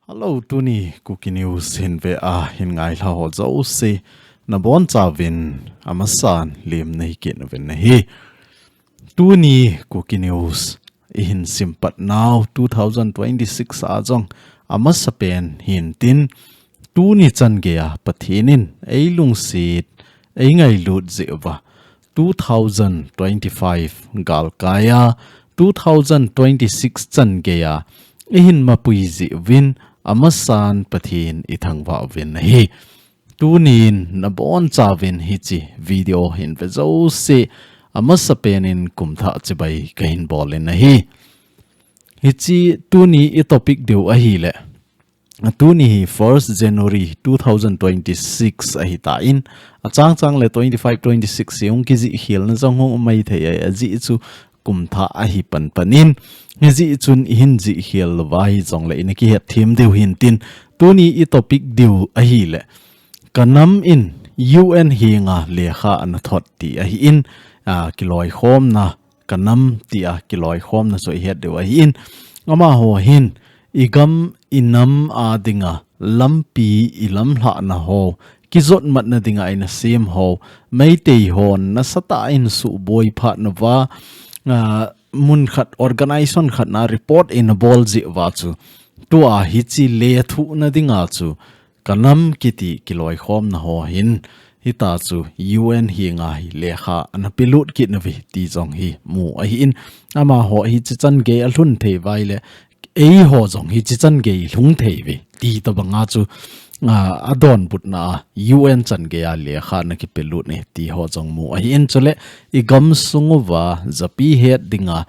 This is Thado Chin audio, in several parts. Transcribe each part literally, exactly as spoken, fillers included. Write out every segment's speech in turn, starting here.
Hello, tuni Kuki News hin ve a hin ngai lha ho jouse nabon chauvin amasan lim nei kit uvin ahi. Tuni Kuki News ihin simpat nau two thousand twenty-six a jong amasapen hintin, tuni chan geiya Pathen in eilungset, eingailut jeh uva two thousand twenty-five galkaiya two thousand twenty-six chan geiya ihin mapui jeh uvin amasan Pathen ithangvah uvin ahi. Tunin nabon chauvin hiche video hin ve jouse amasapen in kumthah chibai kahin bol in ahi. Hiche tuni i topic diu ahile, tuni hi first January two thousand twenty-six ahitan, achang chang le twenty-five twenty-six hi hung kijih khel na jong hung um maithei ahi, ajeh chu kumthah ahi panpan in, hijeh chun ihin jih khel louva hijongle ina kihet them diu hintin, tuni i topic diu ahile, kanam in U N henga lekha ana thot ti ahin, a, kiloikhomna, kanam tia kiloikhomna chu ihet diu ahin, amaho hin igam inam a dinga lampi ilamlhahna ho, kijotmatna dinga ina sem ho, Meitei hon nasatah in suboi phat nauva, a, mun khat, organization khat na report ina bol jeh uva chu, tua hiche lethuhna dinga chu kanam kiti kiloikhomna ho hin, hita chu U N henga hi lekha ana pelut kit nauve ti jong hi mu ahin, amaho hiche chan gei alhun thei uva ahile, eiho jong hiche chan gei lhung thei uve ti tobanga chu, a, adonbutna a U N chan geiya lekha ana kipelut e ti ho jong mu ahin, chule igam sung uva japi het dinga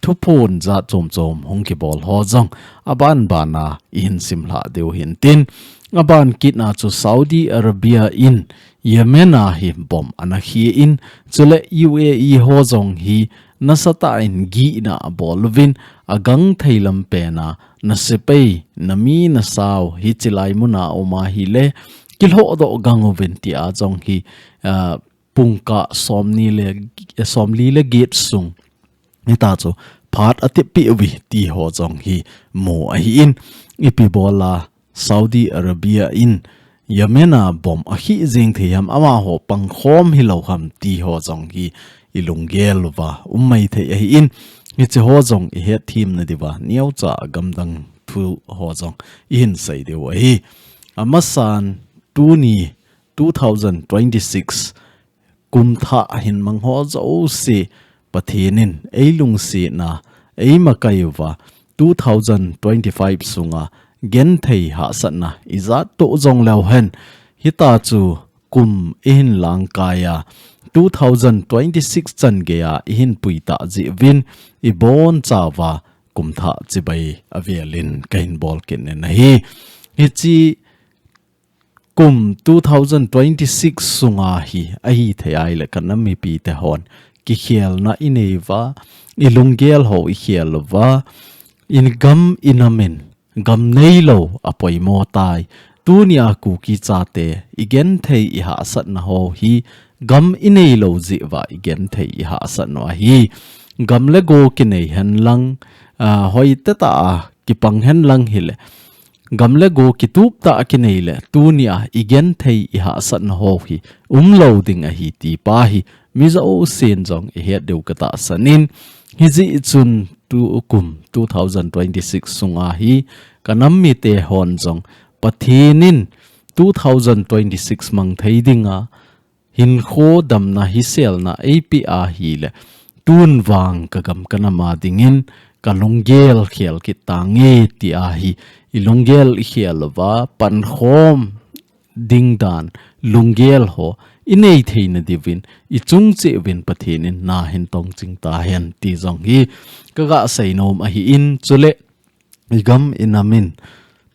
thuphon jat chom chom hung kibol ho jong aban bana ihin simlhah diu hintin, aban kitna chu Saudi Arabia in Yemen a hi bomb ana khe in, chule U A E ho jong hi nasatah in gihna abol uvin, agangthei lampena nasepai, nami nasao hiche lai muna um ahile kilhohdoh gang uvin tia jong hi, a, pungkah somni le, somli le get sung hita chu phat atep peh uve ti ho jong hi mu ahin, ipi bola Saudi Arabia in Yemen a bomb akhi jeng thei ham, amaho pangkhom hilou ham ti ho jong hi ilunggel uva um maithei ahin, hiche ho jong ihet them na diuva neocha gamdang thu ho jong ihin sei diu ahi. Amasan tuni two thousand twenty-six kumthah ahin mang ho jouse Pathen in eilungsetna, eimakai uva, two thousand twenty-five sunga genthei hahsatna ijat toh jong leu hen, hita chu kum ihin langkaiya, two thousand twenty-six chan geiya ihin puitah jeh uvin, ibonchauva kumthah chibai avelin kahin bol kit in ahi. Hiche kum two thousand twenty-six sunga hi ahithei ahile kanam mipi te hon kikhelna inei uva, ilunggel ho ikhel uva, igam inam in gam neilou apoimo tai. Tunia Kuki chate igenthei ihahsatna ho hi gam ineilou jeh uva igenthei ihahsat u ahi. Gam le go kinei henlang, a, hoitah a kipang henlang hile, gam le go kitup tah a kinei le, tunia igenthei ihahsatna ho hi umlou ding ahi ti pa hi mi jousen jong ihet diu katahsan in, hijeh chun tukum two thousand twenty-six sunga hi kanam mite hon jong Pathen in two thousand twenty-six mang thei dinga hinkho damna hiselna eipeh ahile, tun vang kagam kanam a dingin kalunggel khel kit tange tia hi ilunggel ikhel uva pankhom ding dan lunggel ho inei theina diuvin ichung cheh uvin Pathen in nahin tongching tahen ti jong hi kaga seinom ahin, chule igam inam in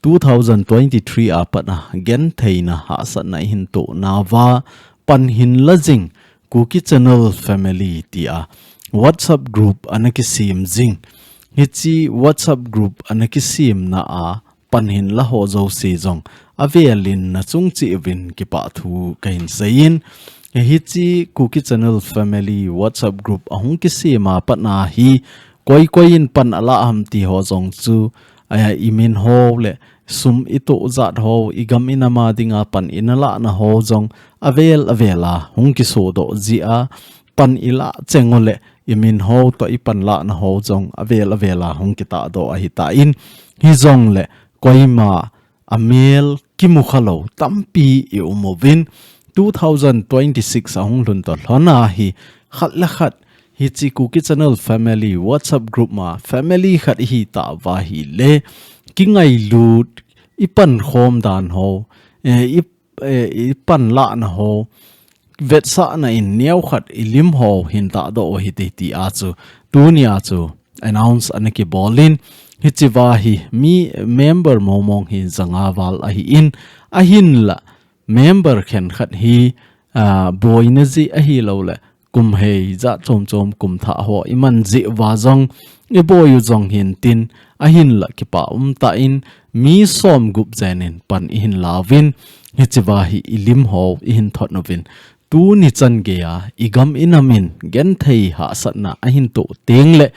two thousand twenty-three a pat a gentheina hahsatna ihin toh nauva pan hin la jing, Kuki Channel Family tia WhatsApp group ana kisem jing. Hiche WhatsApp group ana kisemna a pan hin la ho jouse jong avelin nachung cheh uvin kipah thu kahin seiyin, Hichi Kuki Channel Family WhatsApp group ahung kisem a pat na hi koi koi in pan ala ham ti ho jong chu, eh, i min ho le sum i to jat ho, i gam i nam a dinga pan i na la na ho jong avel avel a hung kiso doh ji a, pan i la cheng u le i min ho to i pan la na ho jong avel avel a hung kita doh ahi ta in, hi jong le koima a mel kimu kha lo tampi i um uvin, two thousand twenty-six ahung lhun to lhon a hi khat le khat hichi Kuki Channel Family WhatsApp group ma family khat i hi ta va hi le, kingailut, i pan khom dan ho, eh, i, eh, i pan la na ho, vetsahna in neo khat i lim ho hin ta doh u hite ti a chu, tunia chu announce ana kibol in, hichi va hi mi member mong mong hi zanga val ahi in, ahin la member khen khat hi, ah, boina ji ahi lo le, kum hei ja chom chom kum tha ho i man ji va jong i boi u jong hin tin, ahin la kipa um ta in, mi som gup jen in pan i hin la uvin, hichi va hi i lim ho i hin thot nu vin, tuni chan gei a i gam i nam in genthei hahsatna ahin to teng le,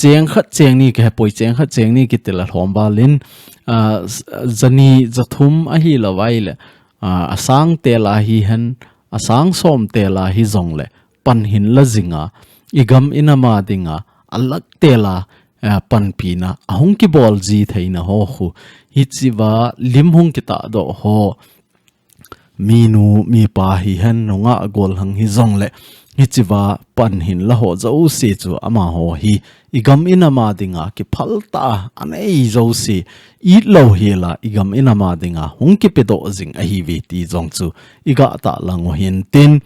cheng khat cheng ni ka hepoi, cheng khat cheng ni kiti la lhom val in, ah, s-, jani jathum ahi lo vai le, ah, asang tel a hi hen, asang som tel a hi jong le pan hin la jing a, i gam i nam a dinga alak tel a, ah, panpina ahung kibol ji theina ho khu, hichi va lim hung kita doh ho, minu, mipa hi hen, nungah, gollhang hi jong le, hichi va pan hin la ho jouse chu ama ho hi i gam i nam a dinga kiphal ta a, anei jouse, it lo hi la i gam i nam a dinga hung kipe doh jing ahi ve ti jong chu i gah ta lang u hin tin,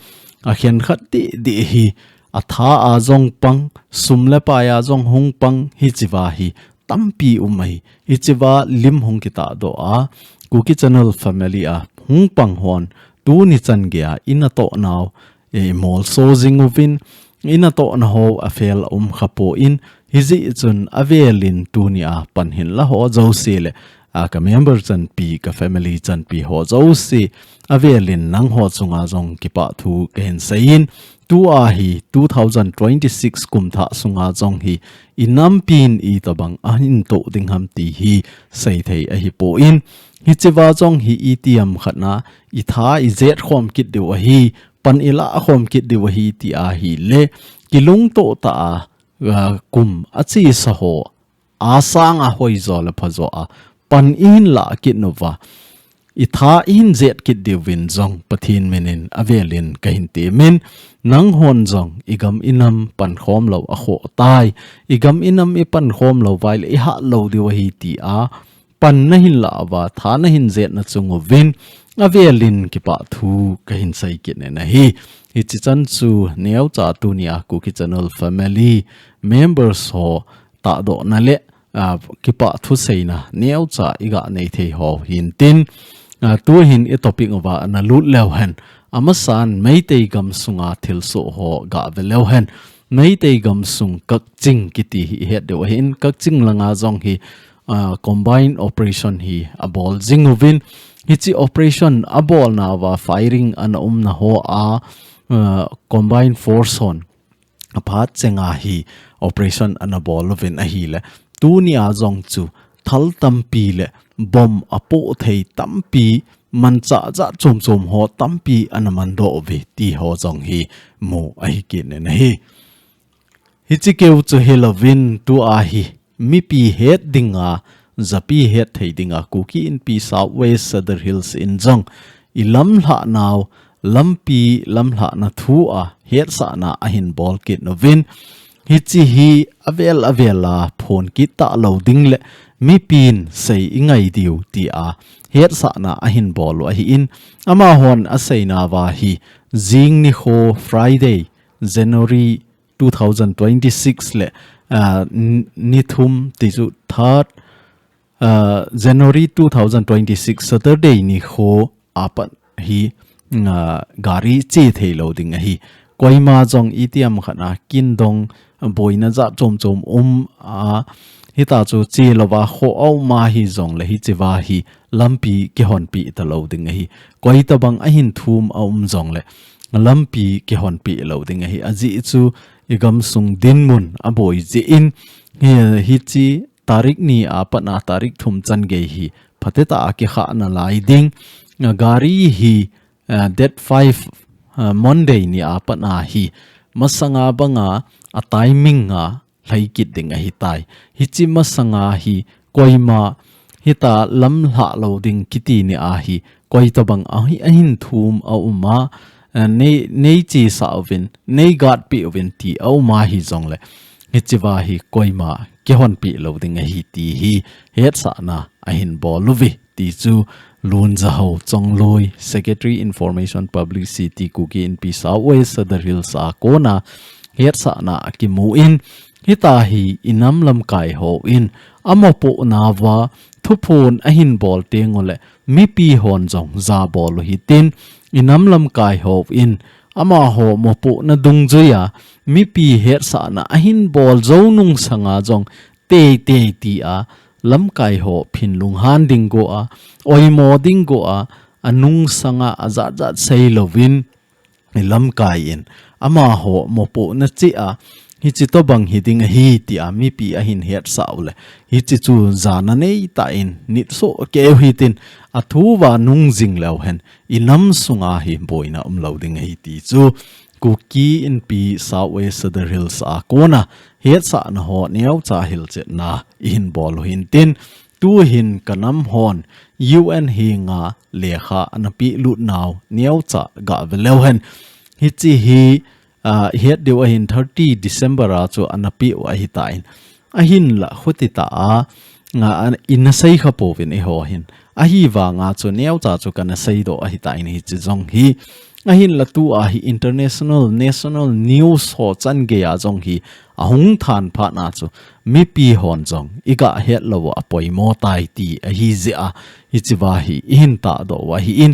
a khen khat ti ti hi a tha a jong pang, sum le pai a jong hung pang, hichi va hi tampi um ahi. Hichi va lim hung kita doh a, Kuki Channel Family a hung pang hon, tuni chan gei a i na to nau, eh, i mol so jing uvin, i na to na ho a fel a um kha po in, hijeh chun avel in tunia pan hin la ho jouse le, ah, ka member chanpi, ka family chanpi ho jouse, avel in nang ho chunga jong kipa thu ka hin sei in, tua hi two thousand twenty-six kum tha sunga jong hi i nampin i tabang ahin to ding ham ti hi sei thei ahi po in, hichi va jong hi i tiam khat na i tha i jet khom kit diu ahi, pan i la khom kit diu ahi ti ahi le, kilung to ta a, ah, kum a chi sa ho a sang a hoi jo le pha jo a pan i hin la kit nu va, i tha i hin jet kit diu vin jong Pathen min in avel in ka hin ti min, nang hon jong i gam i nam pan khom lo a kho tai, i gam i nam i pan khom lo vai le i ha lo diu ahi ti a, pan na hin la va, tha na hin jet na chung uvin, avel in kipa thu ka hin sei kit ne na hi. Hichi chan chu neo cha tunia Kuki Channel Family members ho ta doh na le, ah, kipa thu seina neo cha i gah nei thei ho hin tin, ah, tu hin i topic uva na lut leu hen, amasan Meitei gam sunga thilsoh ho gah ve leu hen, Meitei gam sung Kakching kiti hi i het diu ahin, Kakching langa jong hi, ah, combined operation hi a bol jing uvin, hichi operation a bol na va firing ana um na ho a, ah, combined force hon a phat chenga hi operation ana bol uvin ahi le, tunia jong chu thal tampi le bom a po thei tampi, manchah ja chom chom ho tampi ana man doh uve ti ho jong hi mu ahi kit ne na hi. Hichi keu chu hi lo vin tua hi mipi het dinga, japi het thei dinga, Kuki Inpi South West Sadar Hills in jong i lamlhah nau, lampi lamlhah na thu a hetsahna ahin bol kit nu vin. Hichi hi avel avel a phon kit ta lo ding le mipin sei i ngai diu ti a hetsahna ahin bol u ahi in, ama hon a seina va hi jing ni kho Friday, January two thousand twenty-six le, ah, n-, ni thum ti chu third, ah, January two thousand twenty-six Saturday ni kho a pat hi, ah, gari che thei lo ding ahi. Koima jong i tiam khat na kin dong boina ja chom chom um a, Hita chu chi lova kho a um a hi jong le hichiva hi lampi kihonpi ta lo ding ahi. Koi tabang a hin thum a um jong le lampi kihonpi lo ding ahi. Ajeh chu i gamsung dinmun a boi jeh in hi, hichi tarik ni a pat a tarik thum chan gei hi phatah a kikhah na lai ding. Gari hi, ah, date five, ah, Monday ni a pat a hi masanga banga a timing a lhai kit ding ahi tai. Hichi masanga hi koima hita lam lhah lo ding kiti ni a hi koi tabang a hi a hin thum a um a, ah, nei, nei chi sa uvin, nei gatpi uvin ti a um a hi jong le hichiva hi koima kihonpi lo ding ahi ti hi hetsahna a hin bol uve ti chu Lunjaho Chongloi, Secretary Information Publicity, Kuki Inpi South West Sadar Hills a kona hetsahna a kimu in, hita hi i nam lamkai hon a mopohna uva thuphon a hin bol teng u le mipi hon jong jabol u hitin, i nam lamkai hon amaho mopohna dungjui a mipi hetsahna a hin bol jou nung sanga jong teitei ti a lamkai ho phin lunghan ding go a, oimo ding go a, a nung sanga a jat jat sei louvin i lamkai in amaho mopohna cheh a hichi tobang hi ding ahi ti a mipi a hin hetsah u le hichi chu jana nei tah in nit soh keu hitin a thu uva nung jing leu hen i nam sunga hi boina um lo ding ahi ti chu Kuki Inpi South West Sadar Hills a kona hetsahna ho neocha hilchetna i hin bol u hintin, tu hin ka nam hon U N henga lekha ana peh lut nau neocha ga ve leu hen. Hichi hi, ah, het diu ahin thirty December a chu ana peh u ahi tan. Ahin la khuti ta a, nga an, i na sei kha pouvin eiho hin. Ahivanga chu neocha chu kana sei doh ahi tan hichi jong hi. Ahin la tu a hi international, national news ho chan gei a jong hi ahung than phat na chu mipi hon jong i ga het lou a poimo tai ti ahi jeh a hichiva hi i hin tahdoh u ahin.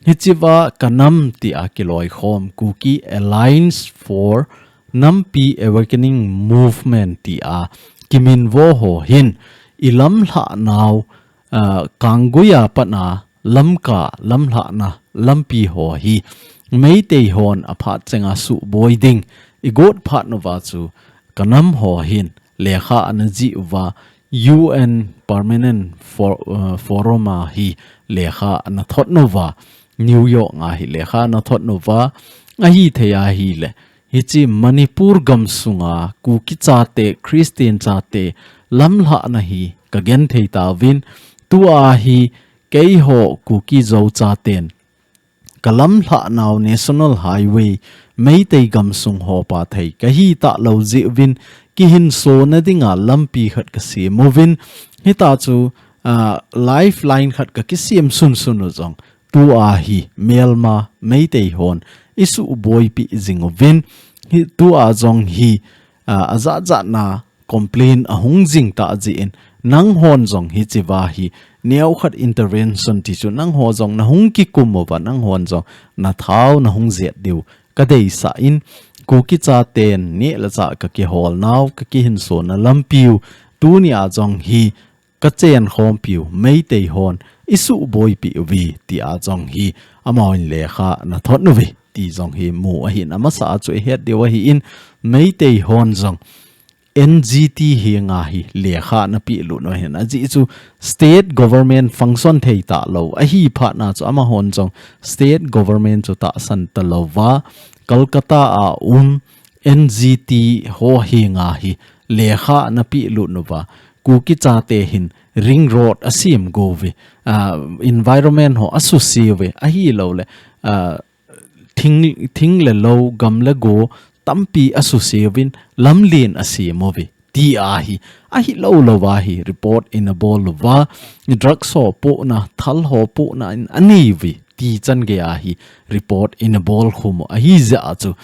Hichiva ka nam ti a kiloikhom Kuki Alliance for Nampi Awakening Movement ti a kiminvo ho hin i lamlhah nau, ah, Kanggui a pat a Lamka lamlhahna lampi ho hi Meitei hon a phat chenga suhboi ding i got phat nauva chu ka nam ho hin lekha ana jih uva U N Permanent For-, uh, Forum a hi lekha ana thot nauva, New York a hi lekha ana thot nauva, ahithei ahile hichi Manipur gamsunga Kuki chate, Christian chate lamlhahna hi ka genthei tauvin, tu a hi keiho Kuki Zo chaten ka lamlhah nau National Highway Meitei gamsung ho pa thei ka hi talou jeh uvin kihinsona dinga lampi khat ka sem uvin, hita chu, ah, lifeline khat ka kisem sunsun u jong tu a hi melma Meitei hon i suhboipi jing uvin, hi tu a jong hi, ah, ajat jat na complain ahung jing ta jeh in, nang hon jong hichiva hi neokhat intervention ti chu nang ho jong na hung kikum uva, nang hon jong na thau na hung jet diu ka deisah in, Kuki chaten neh le chah ka kihol nau, ka kihinsona lampiu, tuni a jong hi ka chen khompiu Meitei hon i suhboipi uve ti a jong hi amahon lekha ana thot nauve ti jong hi mu ahin, amasa a chu i het diu ahin, Meitei hon jong N G T henga hi lekha ana peh lut nau ahin, ajeh chu state government function thei talou ahi phat na chu amahon jong state government chu tahsan talouva Kolkata a um N G T ho henga hi lekha ana peh lut nauva, Kuki chate hin ring road asem go uve, ah, environment ho asuse uve, ahilouleh, ah, thing, thing le lou, gam le go tampi asuse uvin lamlen asem uve ti a hi, ahilou lou a hi report in abol uva, drugs ho pohna, thal ho pohna in anei uve ti chan gei a hi report in abol khum u ahi jeh a chu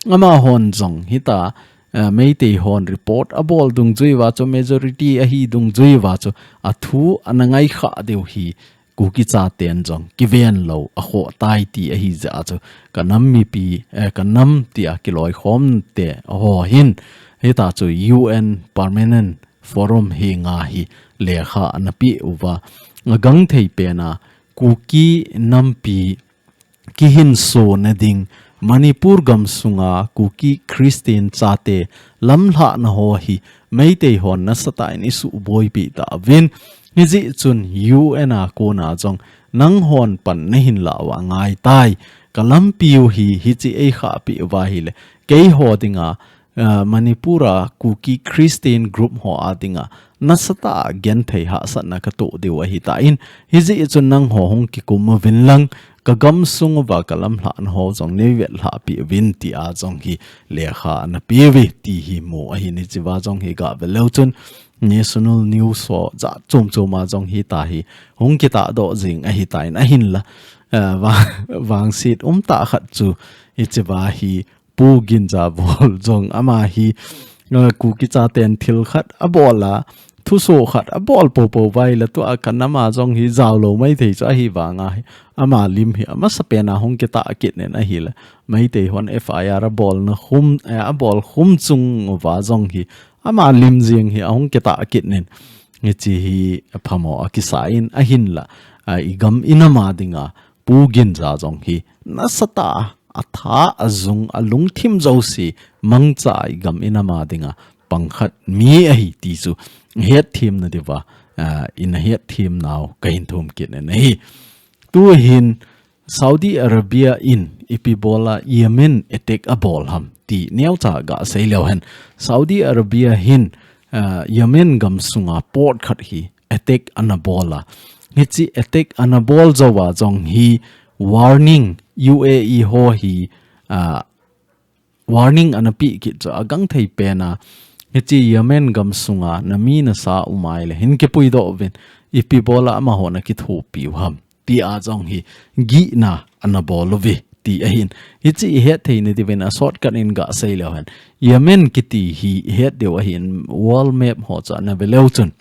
amahon jong hita, eh, Meitei hon report abol dungjui uva chu majority ahi dungjui uva chu athu ana ngai kha diu hi Kuki chaten jong kiven lou akhoh tai ti ahi jeh a chu ka nam mipi, eh, ka nam ti a kiloikhom te ho hin hita chu U N Permanent Forum henga hi lekha ana pe uva, agangthei pena Kuki nampi kihinsona ding, Manipur gamsunga Kuki Christian chate lamlhahna ho hi Meitei hon nasatah in isuboipi tauvin. Hijeh chun U N a kona jong nanghon pan nahin lah uva angaitai. Kalampiu hi, hiche eikhahpi uva ahile, keiho dinga, ah, Manipur a Kuki Christian group ho a dinga nasatah a genthei hahsatna katoh diu ahitan, hijeh chun nangho hung kikum uvin lang, kagamsung uva kalamlhahna ho jong neivetlhahpi uvin tia jong hi lekha ana peuve ti hi mu ahin, hichea jong hi gave leu chun National News ho jat chom choma jong hitia hi hung kitahdoh jing ahitan, ahinla, ah, va-, vangset umtah khat chu hichea hi Pu Ginjavol jong ama hi, eh, Kuki chaten thil khat abol a, thuso khat abol poupou uva ahile tua kanam a jong hi jaolou maithei chu ahivanga hi, ama lim hi amasapen a hung kitah kit in ahile, Meitei hon F I R abolna khum, eh, abol khum chung uva jong hi, ama lim jeng hi ahung kitah kit in, hiche hi phamo akisan ahinla, ah, igam inam a dinga Pu Ginja jong hi nasatah a atha, ajung, alungthim jouse mangcha a igam inam a dinga pangkhat mi ahi ti chu hetthem nadiuva, ah, ina hetthem nau kahin thum kit in ahi. Tuhin Saudi Arabia in ipi bola Yemen attack abol ham ti neocha gasei leu hen. Saudi Arabia hin, ah, Yemen gamsunga port khat hi attack ana bol a. Hiche attack ana bol jouva jong hi warning U A E ho hi, ah, warning ana pe kit chu agangthei pena. Hiche Yemen gamsunga nami nasa um ahile hin kipuidoh uvin, ipi bola amaho nakithopiu ham tia jong hi gihna ana bol uve ti ahin. Hiche ihet thei nadiuvin a shortcut in gasei leu hen. Yemen kiti hi ihet diu ahin, world map ho chu ana ve leu chun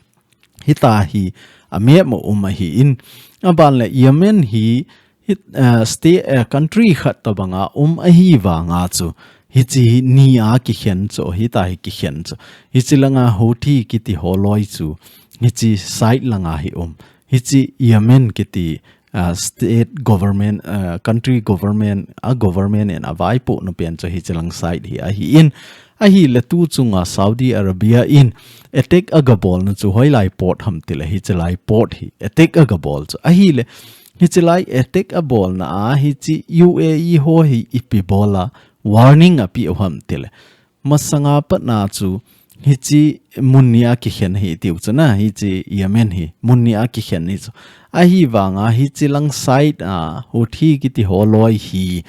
hitia hi a map a um ahin. Aban le Yemen hi, hi, eh, state, eh, country khat tobanga um ahivanga chu, hiche hi ni a kikhen chu, hitia hi kikhen chu. Hiche langa Houthi kiti ho loi chu, hiche side langa hi um. Hiche Yemen kiti, ah, state government, ah, country government, a government in avaipohna pen chu hiche lang side hi ahin. Ahile tu chunga Saudi Arabia in attack agabolna chu hoilai port ham tile, hiche lai port hi attack agabol chu. Ahile hiche lai attack abolna a hiche U A E ho hi ipi bola warning apeu ham tile, masanga patna chu hiche mun ni a kikhen hi tiu chu na, hiche Yemen hi mun ni a kikhen hi chu. Ahivanga hiche lang side a Houthi kiti ho loi hi,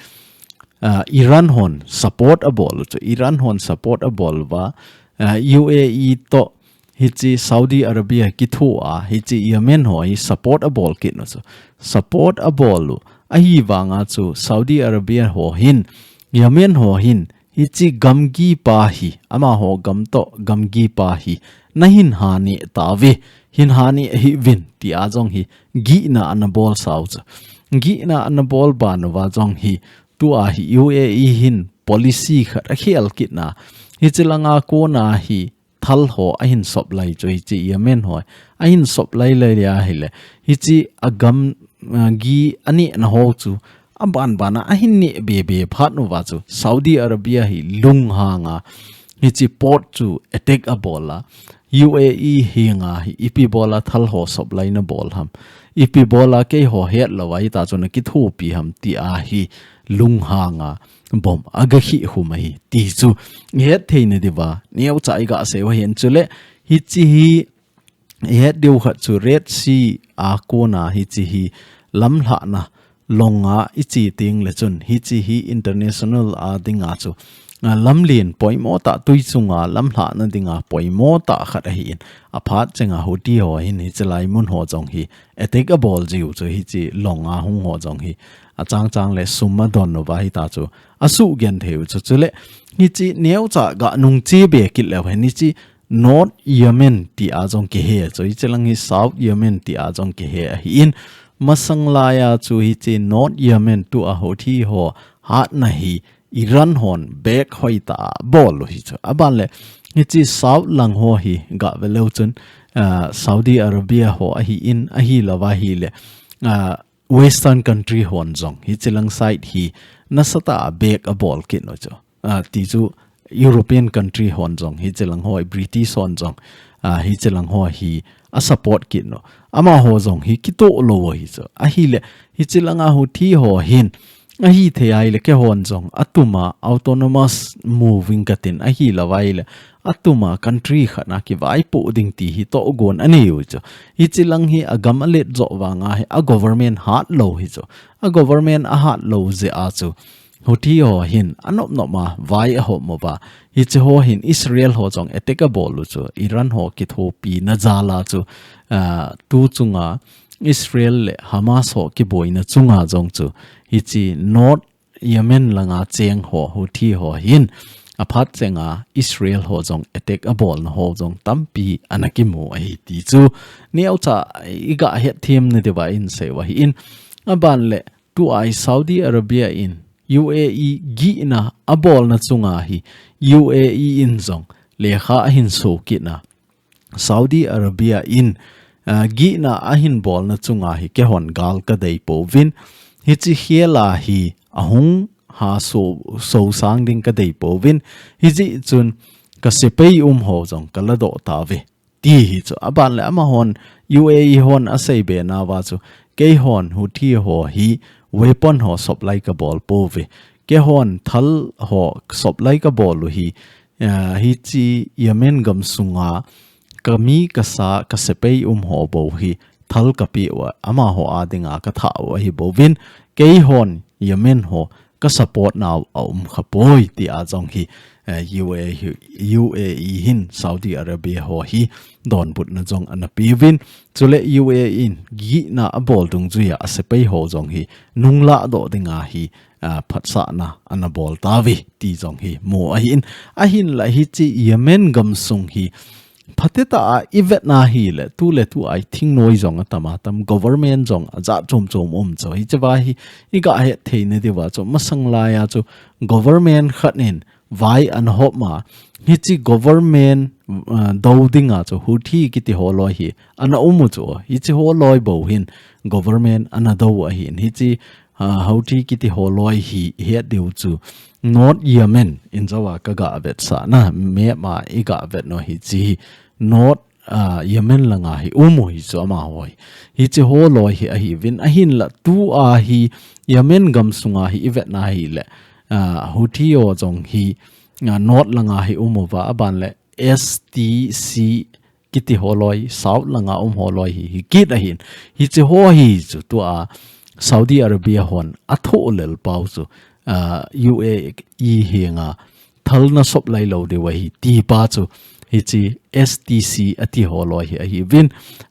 ah, Iran hon support abol u chu, Iran hon support abol uva, ah, U A E toh hiche Saudi Arabia kithoa, hiche Yemen ho hi support abol kit u chu. Support abol u ahivanga chu Saudi Arabia ho hin, Yemen ho hin, hiche gamgi pa hi, amaho gam toh gamgi pa hi nahin haneh tauve, hin haneh hih uvin tia jong hi gihna ana bolsau chu. Gihna ana bol ban uva jong hi, tua hi U A E hin policy khat akhel kit na. Hiche langa kona hi thal ho ahin sop lai chu, hiche Yemen ho ahin sop lai lai le ahile, hiche agam, ah, gi anehna ho chu aban bana ahin neh be be phat uva chu Saudi Arabia hi lunghanga hiche port chu attack abol a, U A E henga hi ipi bola thal ho sop lai nabol ham, ipi bola keiho hetlouva hitia chu nakithopi ham tia hi lunghanga bomb agakhih khum ahi ti chu ihet thei nadiuva neocha igasei u ahin. Chule hiche hi ihet diu khat chu Red Sea a kona hiche hi lamlhahna longa iche teng le chun hiche hi international a dinga chu, ah, lamlen poimo tah, tui chunga lamlhahna dinga poimo tah khat ahin, aphat chenga Houthi ho hin hiche lai mun ho jong hi attack abol jiu chu, hiche longa hung ho jong hi achang chang le sum adon uva hitia chu asuh genthei u chu. Chule hiche neocha ganung che be kit leu hen, hiche North Yemen tia jong kihe chu, hiche lang hi South Yemen tia jong kihe ahin, masang laiya chu hiche North Yemen tua Houthi ho hatna hi Iran hon back hoitah a bol u hi chu. Aban le, hiche South lang ho hi gah ve leu chun, ah, Saudi Arabia ho ahi in, ahi lou va ahile, ah, Western country hon jong hiche lang side hi nasatah a back abol kit u chu. Ah, ti chu European country hon jong hiche lang ho, British hon jong, ah, hiche lang ho hi a support kit u. Amaho jong hi kitoh lou u hi chu. Ahile, hiche langa Houthi ho hin, ahithei ahile keihon jong atuma autonomous move ing katin, ahi lou va ahile atuma country khat na kivaipoh ding ti hi tohgon anei u chu. Hiche lang hi agam alet joh vanga hi a government hat lou hi chu. A government ahat lou jeh a chu Houthi ho hin anop nop a vai ahom uva. Hiche ho hin Israel ho jong attack abol u chu. Iran ho kithopi na jal a chu, ah, tu chunga Israel le Hamas ho kiboina chunga jong chu hiche North Yemen langa cheng ho, Houthi ho hin aphat chenga Israel ho jong attack abolna ho jong tampi ana kimu ahi ti chu neocha i gah hetthem na diuva in sei u ahi in. Aban le, tua hi Saudi Arabia in U A E gihna abolna chunga hi U A E in jong lekha ahin so kit na. Saudi Arabia in, ah, gihna ahin bolna chunga hi keihon gal kadei pouvin. Hiche khel a hi ahung ha so, so sang ding kadei pouvin. Hijeh chun ka sepai um ho jong kala doh tauve. Ti hi chu. Aban le amahon U A E hon asei be nauva chu. Keihon Houthi ho hi weapon ho supply kabol pouve. Keihon thal ho supply kabol u hi, ah, hiche Yemen gam sunga kami kasa ka sepai um ho bou hi thal kapeh uva, amaho a dinga kathah u ahi bouvin, keihon Yemen ho ka support nau aum khapoi ti a jong hi, eh, U A E hi, U A E hin Saudi Arabia ho hi donbutna jong ana peuvin, chule U A E in gihna abol dungjuia a sepai ho jong hi nunglah doh dinga hi, ah, phatsahna ana bol tauve ti jong hi mu ahi in. Ahinla hiche Yemen gam sung hi phatetah a i vet na hile, tu le tu a hi thingnoi jong atam atam, government jong ajat chom chom um chu. Hiche va hi i gah hetthei na diuva chu, masang lai a chu government khat in vai ana hop ma, hiche government, uh, do dinga chu Houthi kiti ho loi hi ana um u chu. Hiche ho loi bou hin government ana do u ahi in. Hiche, uh, Houthi kiti ho loi hi het diu chu North Yemen in jou a ka gah vetsah na, map a i gah vet nau hiche hi North, ah, Yemen langa hi um u hi chu amaho hi. Hiche ho loi hi ahiuvin, ahinla tua hi Yemen gam sunga hi i vet na hile, ah, Houthi ho jong hi, ah, North langa hi um uva, aban le S T C kiti ho loi, South langa um ho loi hi, hi kit ahin. Hiche ho hi chu tua Saudi Arabia hon athoh lel pau chu, ah, U A E henga thal na supply lou diu ahi ti pa chu, hiche S T C ati ho loi hi ahiuvin.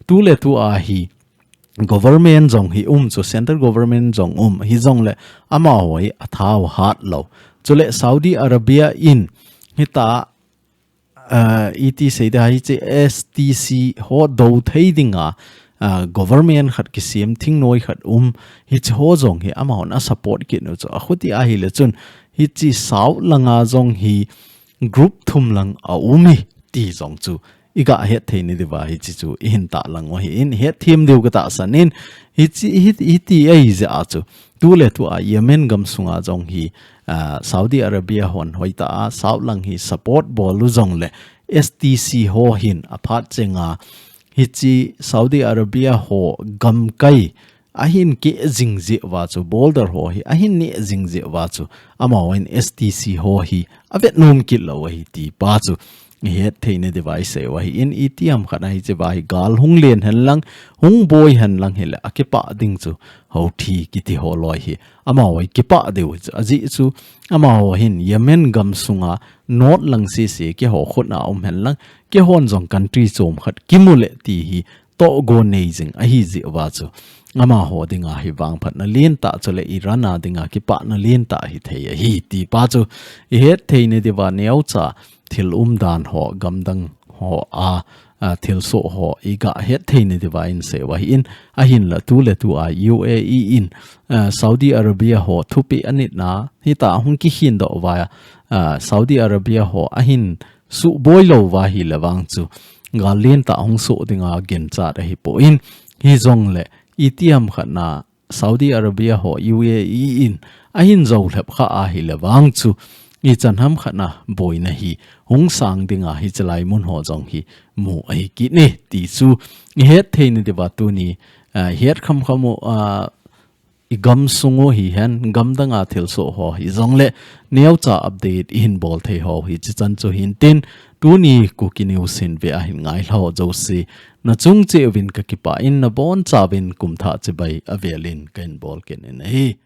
Tu le tu a hi government jong hi um chu, central government jong um, hijongle amaho hi athau hat lou. Chule Saudi Arabia in hitia, ah, iti sei ding, hiche S T C ho do thei dinga, ah, government khat kisem, thingnoi khat um, hiche ho jong hi amahon a support kit u chu. Akhuti ahile chun, hiche South langa jong hi group thum lang aum e ti jong chu i gah hetthei na diuva hiche chu i hin tahlang u ahi in, hetthem diu ka tahsan in, hiche, hi, hiti ahi jeh a chu. Tu le tu a Yemen gam sunga jong hi, ah, Saudi Arabia hon hoitah a South lang hi support bol u jongle S T C ho hin aphat chenga hiche Saudi Arabia ho gamkai ahin keh jing jeh uva chu, border ho hi ahin neh jing jeh uva chu, amahon S T C ho hi avet nom kit lou ahi ti pa chu i hetthei na diuva i sei u ahi in, itiham khat a hiche va hi gal hung len hen lang, hung boi hen lang hile akipah ding chu Houthi kiti ho loi hi amaho hi kipah diu chu. Ajeh chu amaho hin Yemen gam sunga North lang sese keiho khut a um hen lang, keihon jong country chom khat kimu le ti hi tohgon nei jing ahi jeh uva chu, amaho dinga hi vangphatna lentah, chule Iran a dinga kipahna lentah hithei ahi ti pa chu i hetthei na diuva neocha thil umdan ho, gamdang ho a, a, thilsoh ho i ga het thei na diuva i sei u ahin, ahinla tu le tu a U A E in, a, Saudi Arabia ho thupeh anit na, hita hung kikhin doh uva, a, Saudi Arabia ho ahin suboi lou uva ahile vang chu, gal lentah hung soh dinga ginchat ahi poi, hijongle, itiham khat na, Saudi Arabia ho U A E in ahin jou lhep kha ahile vang chu, ichan ham khat na boina hi hung sang dinga hiche lai mun ho jong hi mu ahi kit e ti chu i het thei na diuva tuni, a, het kham kham u, a, i gamsung u hihen, gamdang a thilsoh ho hijongle neocha update i hin bol thei ho hichi chan chu hin tin, tuni Kuki News hin ve ahin ngai lha ho jouse, na chung cheh uvin ka kipah in na boncha uvin kum thah chibai avel in ka hin bol kit in ahi.